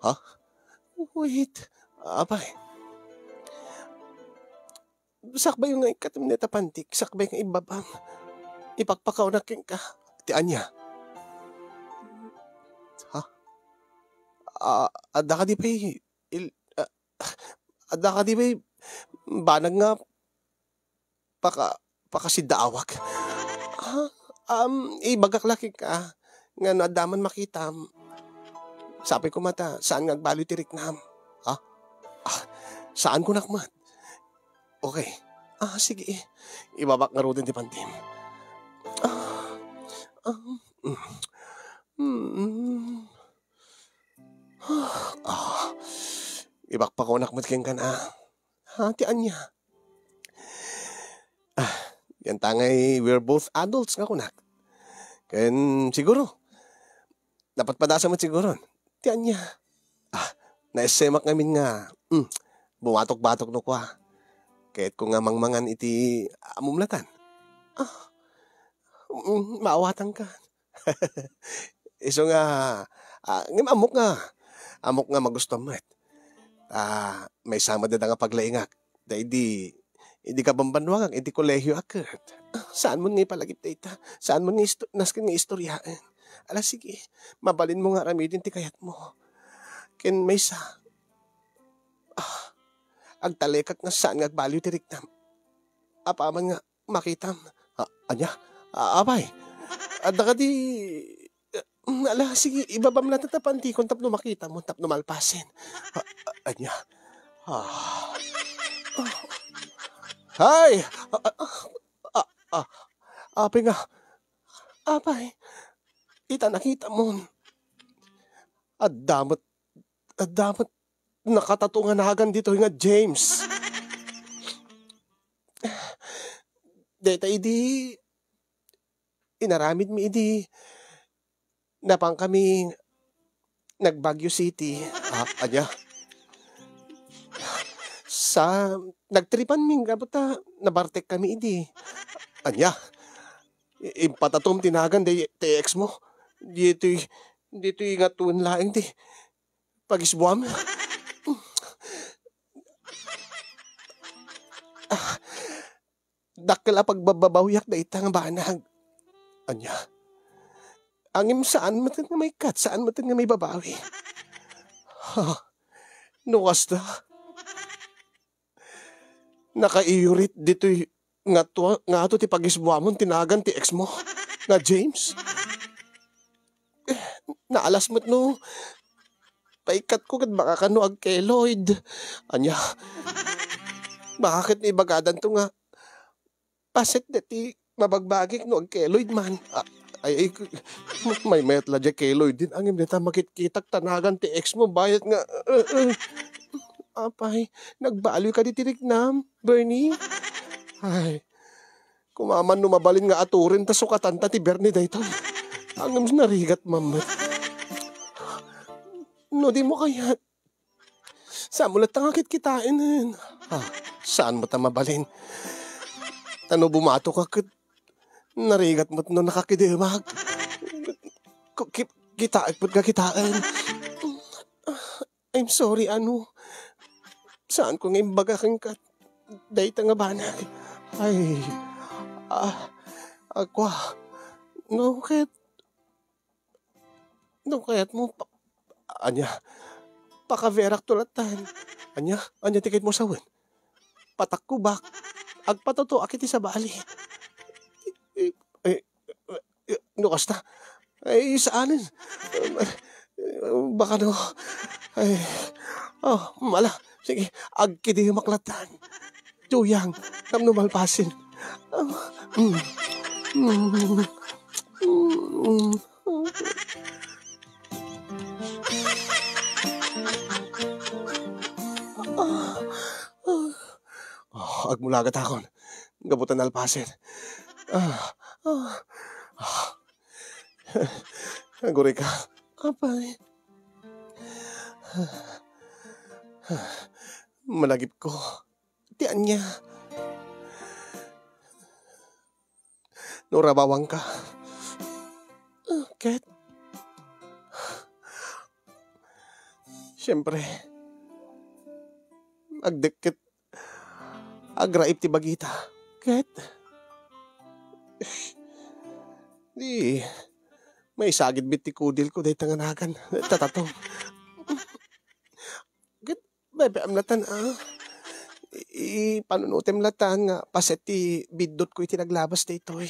Ha? Wait. Apay. Sakbay nga ikkatem dayta pantik, sakbay nga ibbabam. Ipakpakaonak kenka. Ti ania? Ha? Ah, adda kadi pay il-, ah, adda kadi pay banag nga paka-, pakasiddaawak? Ah, um, ibagak la kenka nga no adda man makitam, sapay koma ta saan nga agbaliw ti riknam. Ha? Ah, saan kunak met? Okay. Ah, sige. Ibabak ngaruden ti pantim. Ah, ah, mm. Mm. Ah, ibakpakonak met kenka na. Ha, ti ania? Ah, yan ta ngay, we're both adults nga kunak. Ken siguro, napatpadasan met siguro. Ti ania? Ah, naessemak ngamin nga, mm, bumatok-batok no kua. Kayatko nga mangmangan iti amumlatan. Ah, mm, maawatanka. Isu nga, ah, ngem ammok nga, ammok nga magustuam met. Ah, maysa met dayta nga paglaingak. Daydi, idi kabambannuangak iti kolehiok ket. Ah, saan mo nga ipalagip dayta? Saan mo nga isto-, nasken nga istoryaen? Ala, sige, mabalin mo nga aramiden ti kayat mo. Ken maysa, ah, agtalekak nga saan nga agbaliw ti riknam. Apaman nga makitam. Ah, ania? Ah, apay, adda kadi, eh, mm, ala, sige, ibabam latta ta pantikon tapno makitam tapno malpasen. Ah, ah, ania? Ah. Hay! Ah, ah, ah, ah, ah, apay nga, apay, ita nakitam. Adda met, adda met nakatato nga nagan ditoy nga James. Dayta idi inaramidmi idi napankami nag-Baguio City. Ah, ania? Sa, nagtripanmi nga ta nabartekkami idi. Ania? I-, impatatom ti nagan ti, ti ex mo? Ditoy, ditoy nga tuon laeng ti pagisbuam. Ah, dakkel a pagbababawiak dayta nga banag. Ania? Ngem saan met nga maikkat, saan met nga maibabawi. Ha, no kasta, nakaiyurit ditoy nga tua-, nga ato ti pagisbuamon ti nagan ti ex mo nga James. Eh, naalas met no paikkatko ket baka kano agkeloid. Ania? Baka ket ibagadanto nga paset deti mabagbagik no agkeloid man. Ah, ay, ay, maymayat la diay keloid din. Ngem dayta makitkitak ta nagan ti ex mo, bayat nga, eh, eh. Apay, nagbaliw kadi ti riknam, Bernie? Ay, kumaman no mabalin nga aturen ta sukatan ta ti Bernie daytoy. Ngem narigat man met. No di mo kayat, saan mo latta nga kitkitaen? Ah, saan mo ta mabalin? Ta no bumato ka ket narigat met no nakakidemak. Ku-, ki-, kitaek met nga kitaen. I'm sorry, Anu. Saan ko nga imbaga kenka dayta nga banag. Ay, ah, agkua. No, ket, no, kayat mo, pa-, ania, pakaverak to latan. Ania, ania ti kayat mo sawen? Patakubak. Agpatutuak iti sabali. Eh, eh, eh, no kasta? Ay, saanen? Baka no. Ay, oh, mala. Sige, agkidimak latan. Tuyang, tapno malpasen. Ah, mm, mm, mm. Ah, ah. Oh, agmulagat akon. Gapu ta nalpasen. Ah, ah, ah. Agurayka. Apay. Malagipko. Ti ania? No rabawanka. Ah, ket? Siempre, agdikket, agraip ti bagita. Ket, di, maisagid met ti kudilko dayta nga nagan. Tatato. Ket, bebe, am latan, ah. I-, ipanunutem latan nga paset ti biddutko iti naglabas daytoy.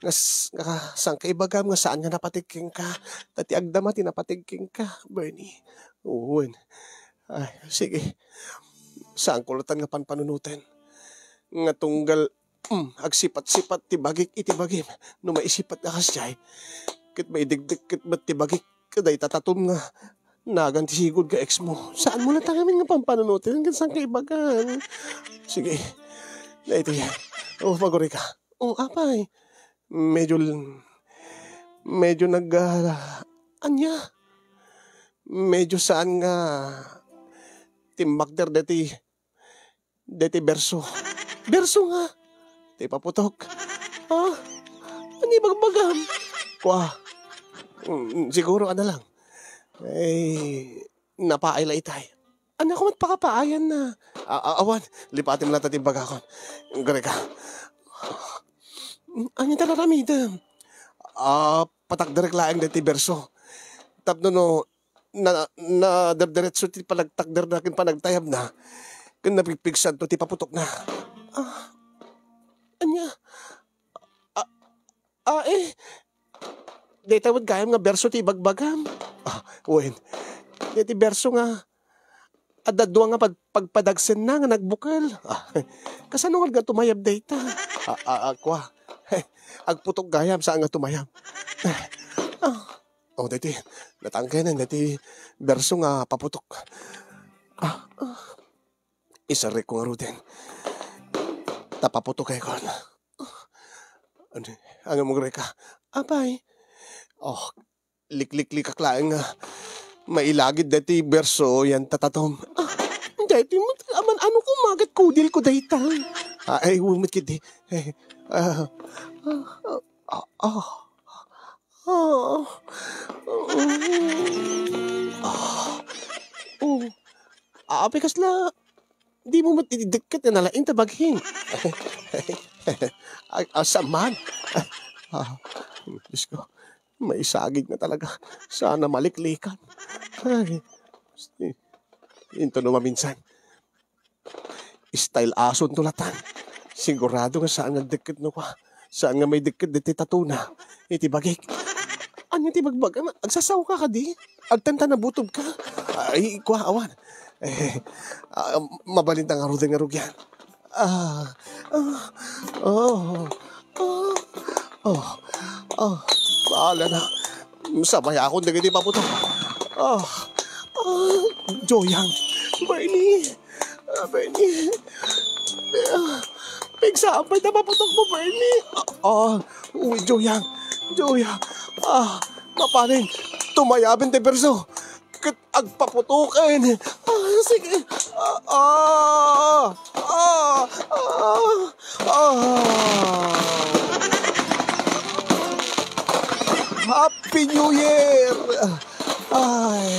Nga s-, nga saan ka ibagam nga saan nga napateg kenka. Ta ti agdama ti napateg kenka, Bernie. Wen. Ay, sige. Saanko latan nga panpanunuten. Nga tunggal, mm, agsipat-sipat ti bagik iti bagim. No maisipat nga kasdiay, ket maidikdikket met ti bagik, ket dayta tatom nga nagan ti sigud nga ex mo. Saan mo latan ngamin nga panpanunuten ket saan ka ibagan? Sige. Daytoy. Oh, maguri ka. Oh, apay. Medyo l-, medyo nag-, ah, ania? Medyo saan nga timmakder deti, deti berso. Berso nga. Ti paputok. Ha? Ania ibagbagam? Kwa. Mm, siguro, ano lang. Eh, napaay la itay. Ania koma ti pakapaayanna? A-, a-, awan, lipatem latta ti imbagakon. Gray ka. Ania ti aramidem? Ah, patakderek laeng daytoy berso. Tapno no, na, naderderetso ti panagtakderna ken panagtayabna, ken napigpigsanto ti paputokna. Ah, ania? Ah, ah, eh, dayta met gayam nga berso ti ibagbagam. Ah, wen, dayta ti berso nga adda dua nga pag-, pagpadagsenna nga nagbukel. Ah, kasano nga tumayab dayta? Ah, ah, ah, kua. Agputok gayam, saan nga tumayab. Ah, oh, dayta, natangkenen, dayta ti berso nga paputok. Ah, ah. Isarrekko ngaruden. Ta paputokaykon. Ano, angem gray ka? Apay. Oh, likliklikak laeng nga mailagid dayta ti berso yan tatatom. Ah, dayta met, aman, ano koma ket kudilko dayta? Ah, ay, wen met ketdi. Eh, ah, ah, ah, ah, ah. Ah. Ah. Oh. Ah, apay kasla, dimo met idi dekket nga nalaing ta baghim. Ay, asa man? Ah, Diyos ko, maisagid nga talaga. Sana maliklikan. Ay, into no maminsan. Style asonto latan. Sigurado nga saan nga agdekket no kua. Saan nga maidekket dayta tatona iti bagik. Ania ti bagbagam? Agsasawka kadi? Agtantanabutob ka? Ay, kua, awan. Eh, ah, mabalin ta ngaruden nga rugian. Ah, ah, oh, ah, oh, ah, bahala na. Sabayakon dagiti paputok. Ah, ah, Joyang, Bernie, ah, Bernie. Ah, pigsaan pay ta paputok mo, Bernie. Ah, ah, uy, Joyang, Joyang. Ah, mapanen, tumayaben ti berso. Ket agpaputoken. Ah, sige. Ah, ah, ah, ah, ah. Happy New Year! Ay.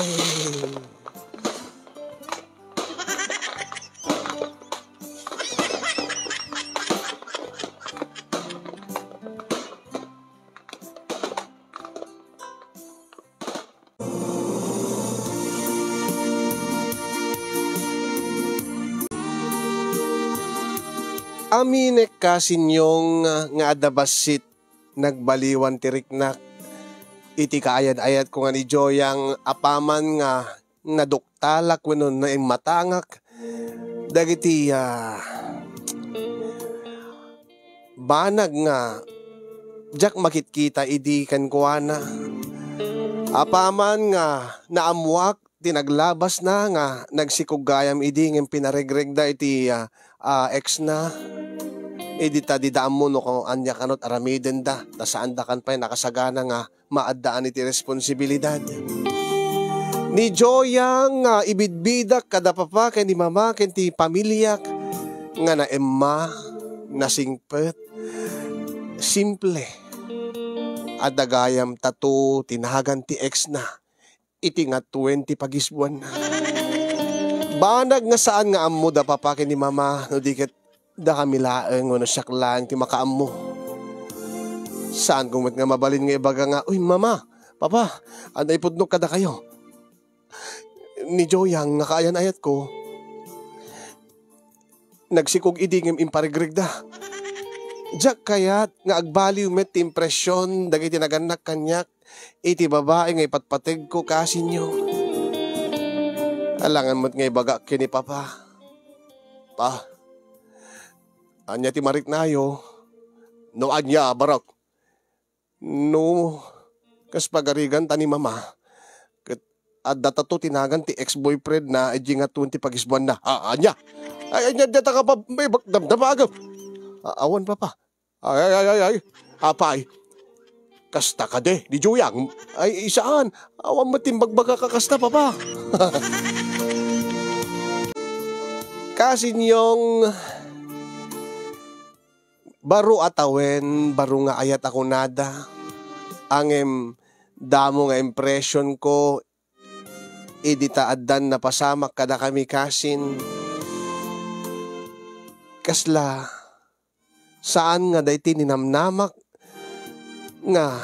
Aminek, kasinyong, nga adda bassit nagbaliwan ti riknak iti kaayat-ayatko nga ni Joyang apaman nga naduktalak wenno naimmatangak dagiti, ah, banag nga diak makitkita idi kenkuana. Apaman nga naammuak ti naglabasna nga nagsikog gayam idi ngem pinaregregda iti, ah, ah, ex na. Idi ta dida ammo no ania kano ti aramidenda, ta saandakan pay nakasagana nga maaddaan iti responsibilidad. Ni Joyang nga ibidbidak kada papa ken ni mama ken ti pamiliak nga naemma, nasingpet, simple. Adda gayam tato ti nagan ti ex na iti ngatuen ti pagisbuanna. Banag nga saan nga ammo da papa ken ni mama no di ket dakami laeng wenno siak laeng ti makaammo. Saanko met nga mabalin nga ibaga nga, "Uy, mama, papa, adda ipudnok kadakayo." Ni Joyang nga kaayan-ayatko, nagsikog idi ngem imparegregda. Diak kayat nga agbaliw met ti impresion dagiti nagannak kaniak iti babai nga ipatpategko, kasinyo. Alangan met nga ibagak ken ni papa, "Pa, ania ti mariknayo?" "No ania, barok?" "No kas pagariganta ni mama, ket adda tato ti nagan ti ex-boyfriend na idiay ngatuen ti pagisbuanna." "Ah, ania? Ay, ania dayta nga pa-, may bag-, damdamagem?" "A-, awan, papa." "Ay, ay, ay, ay, ay. Apay, kasta kadi ni Joyang?" "Ay, saan. Awan met ti imbagbagak a kasta, papa." Kasinyong, baro a tawen, baro nga ayat a kunada. Ngem damo nga impression ko idi ta addan napasamak kadakami kasin, kasla saan nga daytoy ninamnamak nga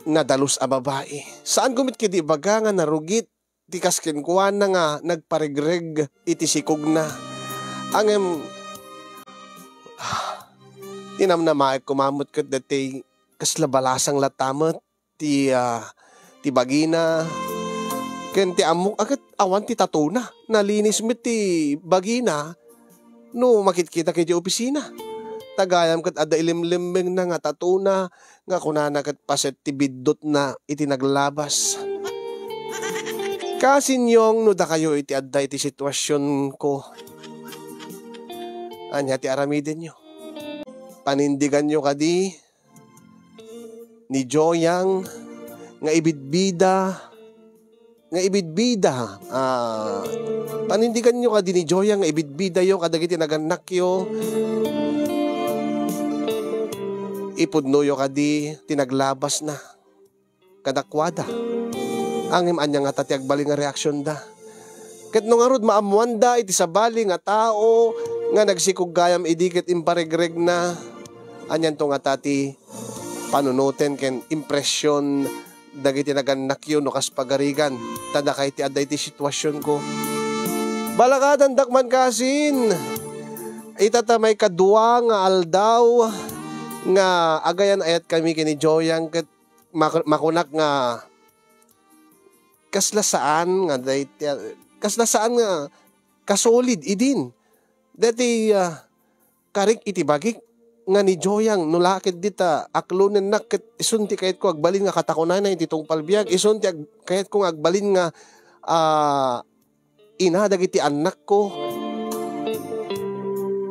nadalus a babai. Saanko met ketdi ibaga nga narugit ti kas kenkuana nga nagparegreg iti sikogna. Ngem, tinamnamaek koma met ket daytoy kasla balasang latta met ti, ah, ti bagina ken ti ammok a ket awan ti tatona. Nalinis met ti bagina no makitkitak idiay opisina. Ta gayam ket adda ilimlimmengna nga tatona nga kunana ket paset ti biddutna iti naglabas. Kasinyong, no dakayo iti adda iti situasionko, ania ti aramidenyo? Panindiganyo kadi ni Joyang nga ibidbida, nga ibidbida, ah, panindiganyo kadi ni Joyang nga ibidbidayo kadagiti nagannakyo, ipudnoyo kadi ti naglabasna kadakuada. Ngem ania ngata ti agbalin nga reaksionda? Ket no ngarud maammoanda iti sabali nga tao nga nagsikog gayam idi ket imparegregna, anianto ngata ti panunoten ken impresion dagiti nagannakyo no kas pagarigan, ta dakay ti adda iti situasionko. Balakadandak man kasin, ita ta maikadua nga aldaw nga agayan-ayatkami ken ni Joyang ket mak-, makunak nga kasla saan nga day-, kasla saan nga kasolid idin. Daytoy, ah, karik iti bagik nga ni Joyang, no la ketdi ta aklonennak ket isun ti kayatko agbalin nga katakonana iti tungpal biag, isun ti ag-, kayatko nga agbalin nga, ah, ina dagiti annakko.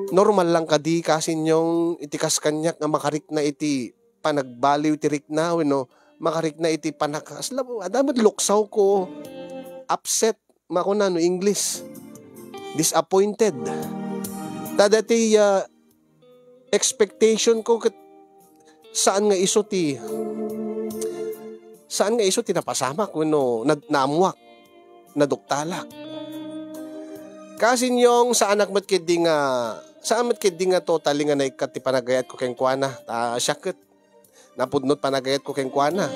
Normal lang kadi kasinyong iti kas kaniak nga makarikna iti panagbaliw ti rikna wenno makarikna iti panak-, kasla, adda met luksawko, upset, makuna no English, disappointed. Ta daytoy, ah, expectation ko ket saan nga isu ti, saan nga isu ti napasamak wenno nad-, naammuak, naduktalak. Kasinyong, saanak met ketdi nga, saan met ketdi nga totally nga naikkat ti panagayatko kenkuana. Ta siak ket napudno ti panagayatko kenkuana.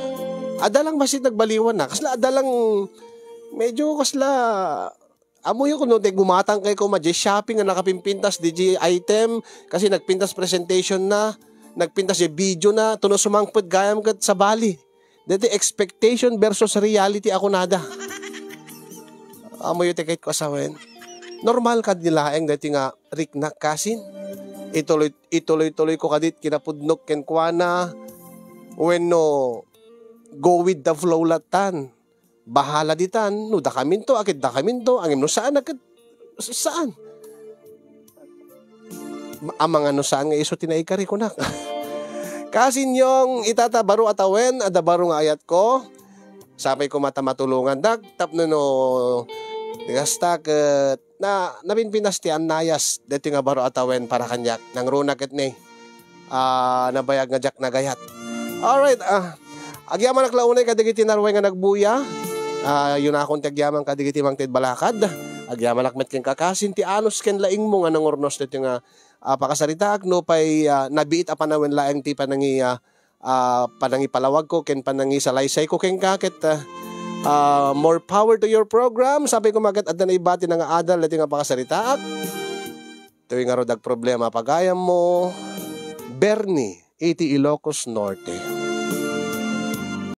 Adda lang bassit nagbaliwanna. Kasla adda lang medyo kasla, ammoyo kuno ti gumatangkay koma diay shopping nga nakapimpintas diay item, kasi nagpintas presentationna, nagpintas diay videona, tapno sumangpet gayam ket sabali. Daytoy expectation versus reality a kunada. Ammoyo ti kayatko a sawen. Normal kadi laeng daytoy nga riknak kasin. Ituloy, ituloy-tuloyko kadi ti kinapudnok kenkuana wenno go with the flow lattan. Bahala ditan, no dakaminto, a ket dakaminto, ngem no saan a ket saan. Ma-, amangan no saan nga isu ti naikari, kunak. Kasinyong, ita ta baro a tawen, adda baro nga ayatko. Sapay koma ta matulongandak, tapno no, kasta ket na, napinpinas ti annayas, daytoy nga baro a tawen para kaniak. Nangruna ket ni, ah, nabayag nga diak nagayat. Alright, ah, agyamanak la unay kadagiti narway nga nagbuya. Ah, yunakon ti agyaman kadagiti mangted balakad. Agyamanak met ken kakasin ti anus ken laingmo nga nangurnos daytoy nga, ah, pakasaritaak. Nupay, ah, nabiit a panawen laeng ti panangi-, ah, ah, panangipalawagko ken panangisalaysayko kenka ket, ah, ah, more power to your program. Sapay koma ket adda naibatina nga adal daytoy nga pakasaritaak. Toy ngarud agproblema pagayammo, Bernie, iti Ilocos Norte.